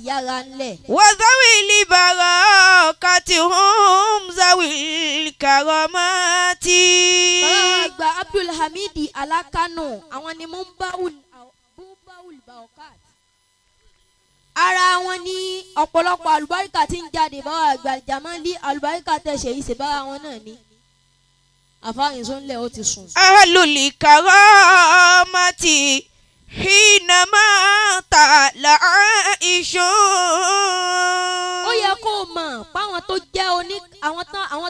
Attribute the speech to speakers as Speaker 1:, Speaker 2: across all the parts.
Speaker 1: Yára ńlẹ̀.
Speaker 2: وذوي البركة هم ذوي الكرامات.
Speaker 1: Bàbá wa àgbà Abdulhamidi Alákánò, àwọn ni Mumbawul Baokat. Ara wọn ní ọ̀pọ̀lọpọ̀ àlùbáríkà tí ń jáde. Bàbá àgbà Jamali, àlùbáríkà tẹ̀sẹ̀ yìí ṣe bára wọn náà ni. Àfáàyàn sóńlẹ̀ ó ti sùn.
Speaker 2: أهل الكرامة حينما طلع عائش.
Speaker 1: Ó yẹ kó o mọ̀ páwọn tó jẹ́ oní àwọn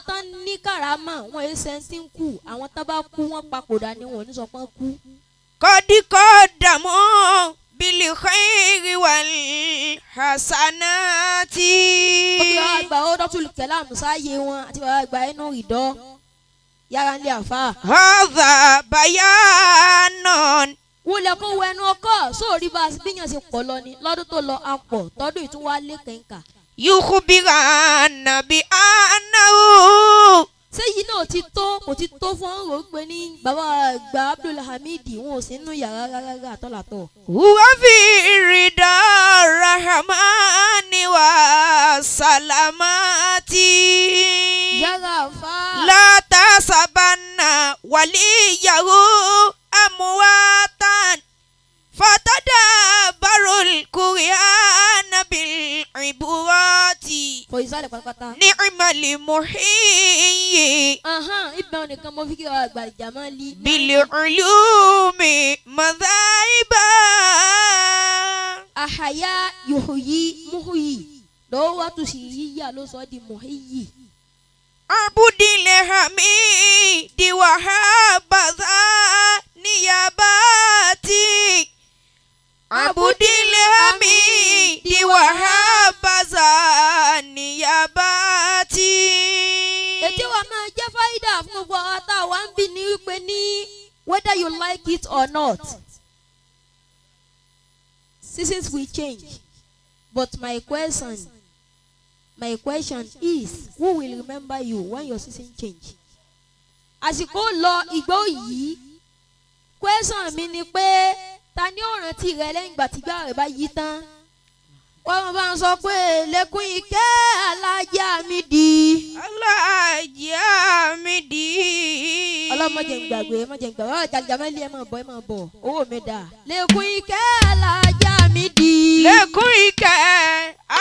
Speaker 1: tán ní kàrámà, wọn èé sẹ́ńtì ń kú. Àwọn tán bá kú, wọ́n papòdà ni, wọn ò ní sọ pé wọ́n kú.
Speaker 2: قد قدموا بالخير والحسنات.
Speaker 1: Ó kí bàbá àgbà ó dọ́tún kẹlẹ́ sáyé wọn àti bàbá àgbà inú ìdọ́ yára ń lé àfa.
Speaker 2: هذا بيان.
Speaker 1: Wúlẹ̀ kó wẹnu ọkọ̀ sóòrí bá a bíyàn ṣe pọ̀ lọ ni lọ́dún tó lọ, a pọ̀ tọ́dún ìtúwá lé kẹ̀ǹkà.
Speaker 2: يخبرن بأنه
Speaker 1: Ṣé yìí náà ti tó? Kò ti tó fún ọ̀rọ̀ pé ní bàbá àgbà Abdulhamid, wọn ò sí nínú yàrá rárá àtọ́làtọ̀.
Speaker 2: هو في رضا الرحمن والسلامات.
Speaker 1: Yàrá àfa.
Speaker 2: لا تحسبن وليه أمواتا فتدبروا القرآن بالعبرات.
Speaker 1: Fọ ìsàlẹ̀ pátápátá.
Speaker 2: نعم المحيي.
Speaker 1: Ahan, ibẹ̀ nìkan mo fi kí bàbá àgbà Jamali.
Speaker 2: بالعلوم مذاهبا.
Speaker 1: Àhàyà yòhùyí muhuyi lọ́wọ́ wá tún sí yíyá ló sọ ọ́ di muhiyi.
Speaker 2: عبد الحميد وحبذا نياباتي، عبد الحميد وحبذا نياباتي.
Speaker 1: Ètò wa máa jẹ́ fáyidà fún gbogbo àwọn tá a wá ń bí ní wípé ní whether you like it or not, seasons will change, but my question is, who will remember you when your season change? Àsìkò lọ, ìgbó yìí, question mi ni pé ta ni ó rántí rẹ lẹ́yìn ìgbà tí gbà rẹ bá yí tán? Wọ́n bá ń sọ pé lẹ́kùn ìkẹ́ alájà mi di.
Speaker 2: Alájà mi di.
Speaker 1: Ọlọ́mọdé ń gbàgbé, mọ̀jẹ̀ ń gbàgbé. Ọ̀rọ̀ jàlìjàmẹ́lì, ẹ máa bọ̀, ẹ máa bọ̀, owó mi dà. Lẹ́kùn ìkẹ́ alájà mi di.
Speaker 2: Lẹ́kùn ìkẹ́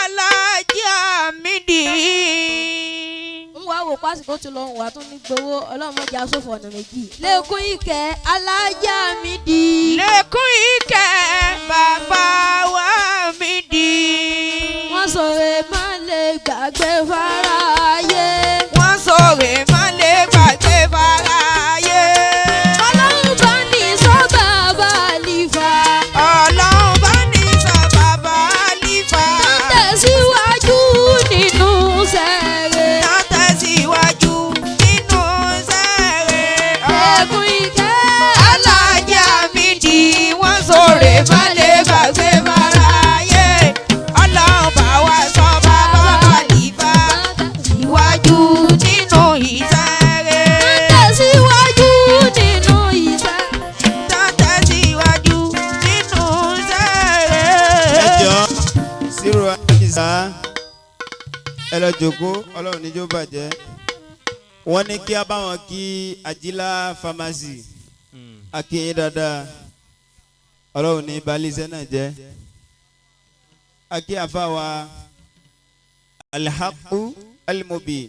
Speaker 2: alájà mi di.
Speaker 1: Ń wá wò pásítọ̀ tó lọ, ń wà tún ní gbowó. Ọlọ́mọdé aṣòfò ọ̀nà méjì. Lẹ́kùn ìkẹ́ alájà mi di.
Speaker 2: Lẹ́kùn ìkẹ́ bàbá wa mi di.
Speaker 1: Wọ́n sọ̀rọ̀ má lè gbàgbé fáráyé.
Speaker 2: Wọ́n sọ̀rọ̀ má lè gbàgbé fáráyé.
Speaker 1: Ọlọ́run bá ní sọ bàbá àlìfà.
Speaker 2: Ọlọ́run bá ní sọ bàbá àlìfà.
Speaker 1: Tẹ̀síwájú nínú sẹ́rẹ̀.
Speaker 2: Náà tẹ̀síwájú nínú sẹ́rẹ̀.
Speaker 1: Lẹ́kùn ìkẹ́
Speaker 2: Alájà mi di. Wọ́n sọ̀rọ̀ má lè gbàgbé fáráyé. Ọlọ́run bá wa sọ bàbá àlìfà. Iwájú nínú ìsẹ́rẹ̀.
Speaker 1: Tẹ̀síwájú nínú ìsẹ́.
Speaker 2: Tẹ̀síwájú nínú sẹ́rẹ̀.
Speaker 3: Ẹ jọ sírò àìsà, ẹ lọ jòkó. Ọlọ́run níjó bàjẹ́. Wọ́n ní kí a bá wọn kí Ajílá Pharmacy, akínyìn dáadáa. Ọlọ́run ní balíṣẹ́ náà jẹ́ akí àfàwà Alhaqu Almubin,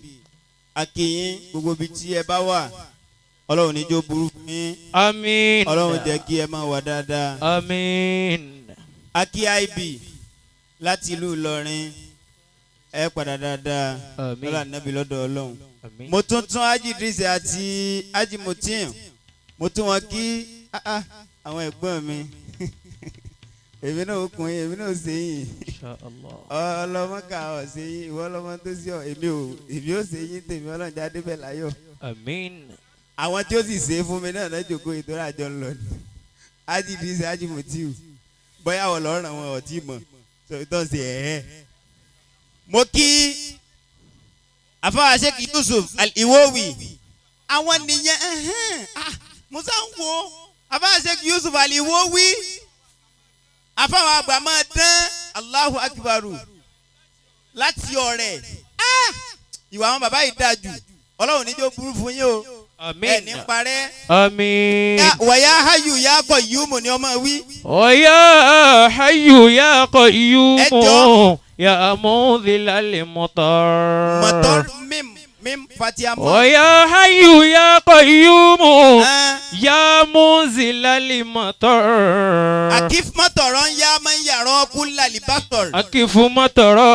Speaker 3: akínyìn gbogbo ibi tí ẹ bá wà. Ọlọ́run níjó burú fún yín.
Speaker 4: Àmín.
Speaker 3: Ọlọ́run jẹ́ kí ẹ máa wà dáadáa.
Speaker 4: Àmín.
Speaker 3: Akí ib láti ìlú Ìlọrin, ẹ padà dáadáa.
Speaker 4: Àmín.
Speaker 3: Lọ́la nàbí lọ́dọ̀ Ọlọ́run.
Speaker 4: Àmín.
Speaker 3: Mo tún tún Ájì Idris àti Ájì Mutiu, mo tún wọn kí. Ah, ah, àwọn ẹ̀gbọ́n mi, èmi náà ó kún yín, èmi náà ó ṣe yín.
Speaker 4: Insha Allah.
Speaker 3: Ọlọmọ ká ọ ṣe yín, ìwọ ọlọmọ tó sí ọ, èmi ò, èmi ó ṣe yín tèmi. Ọlọ́run jáde bẹ́ẹ̀ láyọ̀.
Speaker 4: Àmín.
Speaker 3: Àwọn tí ó sì ṣe é fún mi náà lọ́jọ́ kó ìtura àjọ ń lọ ni Ájì Idris, Ájì Mutiu, bóyá wọ́n lọ́ọ́ ràn wọ́n ọ̀tí mọ̀ tó ń ṣe ẹ̀ẹ́. Mo kí àfáà Sheikh Yusuf Al-Iwowi, àwọn nìyẹn. Ẹ̀hẹ́n. Ah, musa ń wo àfáà Sheikh Yusuf Al-Iwowi, àfáà àgbà máa dán. Allahu Akbaru láti ọ̀rẹ́ ìwà àwọn bàbá yìí dáa jù Ọlọ́run níjó burú fún yín o ẹ ní parẹ́.
Speaker 4: Àmín.
Speaker 3: Wàyà hayu yà kọ yúmù ni ọmọ wí.
Speaker 4: Wàyà hayu yà kọ yúmù yà múzìlá lè mọ̀tọ́r.
Speaker 3: Mọ̀tọ́r mím mím fatia mọ́.
Speaker 4: Wàyà hayu yà kọ yúmù yà múzìlá lè mọ̀tọ́r.
Speaker 3: Akif mọ̀tọ̀rọ̀ ń yá máa ń yàrá kúlà libasor.
Speaker 4: Akif mọ̀tọ̀rọ̀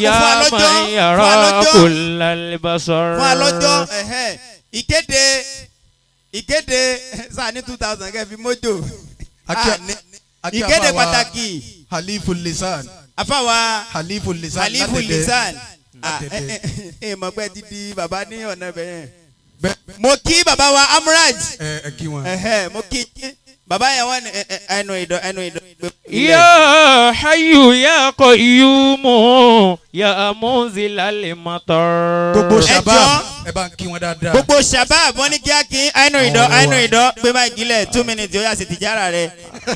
Speaker 4: yà máa ń yàrá kúlà libasor.
Speaker 3: Fún alọ́jọ́ ìkéde sáà ní 2000 kẹ́ fi mójò. Ìkéde pàtàkì.
Speaker 5: Halifu lisan.
Speaker 3: Àfàwà
Speaker 5: Halifu lisan.
Speaker 3: Halifu lisan. Ẹ mọ̀ pé dídí bàbá ní ọ̀nà ibẹ̀ yẹn. Mo kí bàbá wa Amraj.
Speaker 5: Ẹ kí wọn.
Speaker 3: Mo kí bàbá yẹn wọ́n ẹnu ìdọ̀ ẹnu ìdọ̀.
Speaker 4: Ya hayyu ya qayyumu ya munzilal matar.
Speaker 5: Gbogbo shabab ẹ bá ń kí wọn dáadáa.
Speaker 3: Gbogbo shabab wọ́n ní kí á kí ẹnu ìdọ̀ ẹnu ìdọ̀ gbé máa gílẹ̀ 2 minutes ó yà sí tìjára rẹ̀.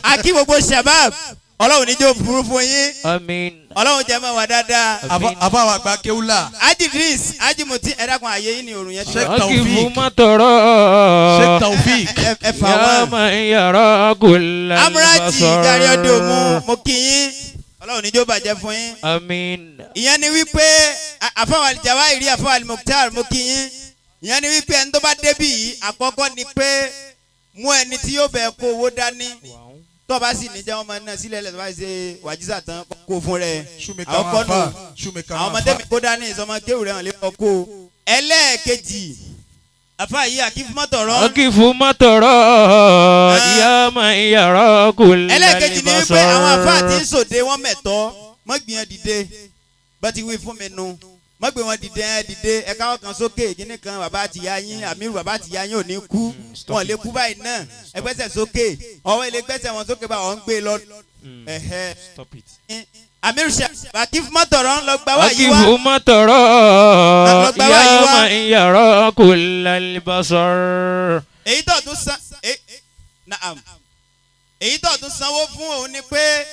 Speaker 3: A kí gbogbo shabab Ọlọ́run ní jẹ́ òfurufú fún yín.
Speaker 4: Àmín.
Speaker 3: Ọlọ́run jẹ́ mọ́ wa dáadáa.
Speaker 5: Àfàwọn àgbà kéwúlà.
Speaker 3: Haji Idris Haji Muti ẹ dákun àyè yín ni òrùn yẹn ti.
Speaker 5: Sheikh Taofik.
Speaker 4: Akifu matara.
Speaker 5: Sheikh Taofik.
Speaker 3: Ẹ fà wọ́n.
Speaker 4: Ya man yara kullal
Speaker 3: Amúrájì
Speaker 4: basar.
Speaker 3: Gàrí ọdẹ òmu mo kí yín. Ọlọ́run ní jẹ́ ó bàjẹ́ fún yín.
Speaker 4: Àmín.
Speaker 3: Ìyẹn ni wípé àfàwọn Al-Jawahiri àfàwọn Al-Mukhtar mo kí yín. Ìyẹn ni wípé ẹni tó bá débì yìí àkọ́kọ́ ni pé mú ẹni tí yóò bẹ̀ kó owó dání tó bá sì ní jẹ́ wọn máa ná sílẹ̀ lẹ́tọ́ bá ṣe wàjísà tán kó fún rẹ̀ àwọn kọ́nù àwọn ọmọdé mi kó dání ìsọmọ kéwù rẹ̀ hàn lé kọ́ kó. Ẹlẹ́ẹ̀kejì afa yìí akífù mọ́tọ̀rọ̀.
Speaker 4: Akífù mọ́tọ̀rọ̀ ya man yara kullal basar.
Speaker 3: Ẹlẹ́ẹ̀kejì ni wípé àwọn afa àti sòde wọn mẹ̀tọ́ mọ́gbìyàn dìde bá ti wí fún mi nu mọ́gbìn wọn dìde ẹ dìde ẹ káwọ́ kan sókè kíní kan bàbá àti ìyá yín àmírù bàbá àti ìyá yín ò ní kú wọn lè kú báyìí náà ẹ gbẹ́sẹ̀ sókè ọwọ́ ilé gbẹ́sẹ̀ wọn sókè báwọn ń gbé lọ.
Speaker 4: Stop it.
Speaker 3: Àmírù ṣe akífù mọ́tọ̀rọ̀ ń lọ gbà wá yìí wá.
Speaker 4: Akífù mọ́tọ̀rọ̀ ya man yara kullal basar.
Speaker 3: Èyí tó tún san naam èyí tó tún sanwó fún òun ni pé